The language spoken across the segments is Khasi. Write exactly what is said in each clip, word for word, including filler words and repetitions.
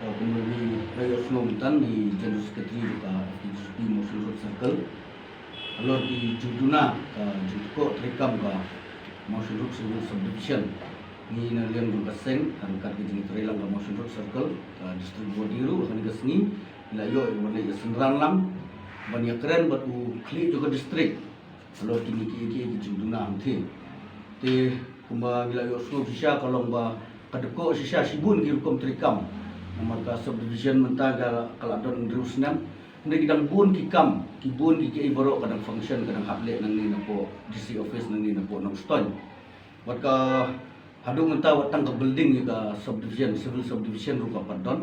Kumba ngi la ïohsngew mynta, ngi General Secretary ka F K J G P Mawshynrut Circle, halor ki jingduna ka jingthoh treikam ka Mawshynrut Civil Subdivision. Ngi na liang jong ka seng, ryngkat ka jingïatreilang ka Mawshynrut Circle, ka District Body ruh, ha kane ka sngi ngi la ïoh ïa u ban leit synran lang ban ïakren bad u khlieh jong ka district halor kine ki, ki, ki jingduna hangthie. Te kumba ngi la ïohsngew shisha, ka long ba ka dkoh shisha shibun ki rukom treikam. Namar ka subdivision mynta ka, ka la don hynriew snem. Hynrei ki dang bun ki kam, ki bun ki, kiei baroh ka dang function, ka dang hap leh nangne napoh D C office, nangne napoh Nongstoiñ. Bad ka haduh mynta wat tang ka building ïa ka subdivision, civil subdivision ruh kam pat don.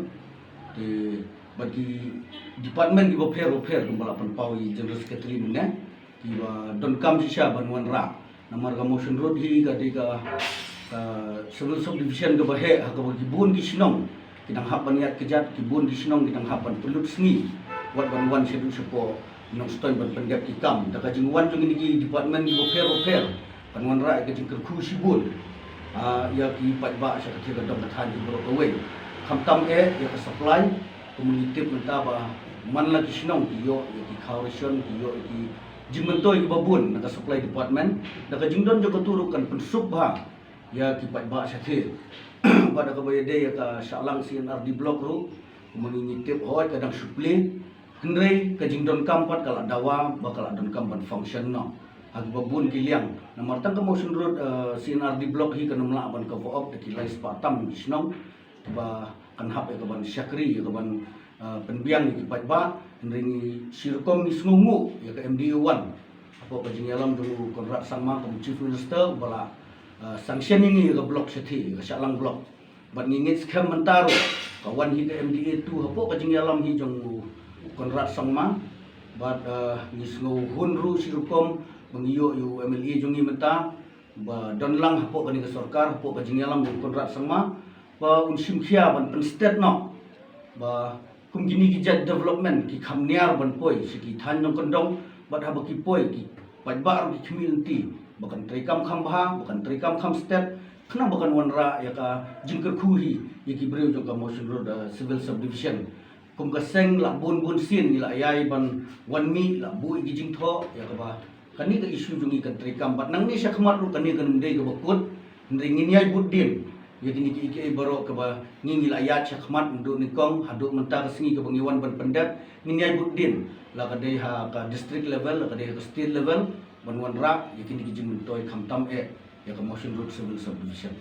Te bad ki department kiba pher ba pher, kumba la pynpaw ïa i General Secretary mynne, kiba donkam shisha ban wanrah. Namar ka Mawshynrut hi ka dei ka, ka civil subdivision kaba heh, ha kaba ki bun ki shnong ki dang hap ban ïaid kjat, ki bun ki shnong ki dang hap ban pynlut sngi wat ban wan shaduh shapoh Nongstoiñ ban pyndep ki kam. Da ka jingwan jong kine ki department kiba pher ba pher, kan wanrah ïa ka jingkyrkhu shibun, ah, ïa ki paidbah sha katei ka dong ka thaiñ baroh kawei. Khamtam eh ïa ka supply, kumba ngi tip mynta ba man la ki shnong ki ïoh ïa ki khaw ration, ki ïoh ïa ki jingmyntoi kiba bun na ka supply department. Da ka jingdon jong katu ruh kan pynsuk bha ïa ki paidbah shatei. Bad da kaba ïadei ïa ka Shahlang C and R D block ruh, kumba ngi, ngi tip hooid ka dang shu plie. Hynrei ka jingdonkam pat ka la dawa ba ka la donkam ban function noh ha kiba bun ki liang. Namar tang ka Mawshynrut, eh, C and R D block hi kan ym lah ban cover up da ki lai spah tam ki shnong ba kan hap ïa ka ban shakri, ïa ka ban, eh, pynbiang ïa ki paidbah. Hynrei ngi shi rukom ngi sngewnguh ïa ka M D A one hapoh ka jingïalam jong u Conrad Sangma kum u Chief Minister, uba la, eh, sanction ïa ngi ïa ka block shatei, ïa ka Shahlang block. Bad ngi ngeit skhem mynta ruh ka wan hi ka M D A two hapoh ka jingïalam hi jong u Conrad Sangma. Bad, eh, ngi sngewhun ruh shi rukom ba ngi ïoh ïa u M L A jong ngi mynta ba don lang hapoh kane ka sorkar, hapoh ka jingïalam jong u Conrad Sangma, ba un shim khia ban pynsted noh ba kum kine ki jait development ki kham niar ban poi sha ki thaiñ nongkyndong, bad haba ki poi ki paidbah ruh ki khmih lynti ba kan treikam kham bha, ba kan treikam kham sted, khnang ba kan wanrah ïa ka jingkyrkhu hi ïa ki briew jong ka Mawshynrut, eh, Civil Subdivision. Kum ka seng la bun bun sien ngi la ïai ban wan mih, la buh ïa ki jingthoh ïa kaba kane ka issue jong ngi kan treikam, bad nangne shakhmat ruh kane kan ym dei kaba kut. Hynrei ngin ïai bud dien ïa kine kiei kiei baroh kaba ngi, ngi la ïaid shakhmat naduh nyngkong haduh mynta ka sngi kaba ngi wan ban pyndep. Ngin ïai bud dien, la ka dei ha ka district level, la ka dei ha ka state level, ban wanrah ïa kine ki jingmyntoi, khamtam eh ïa ka Mawshynrut Civil Subdivision.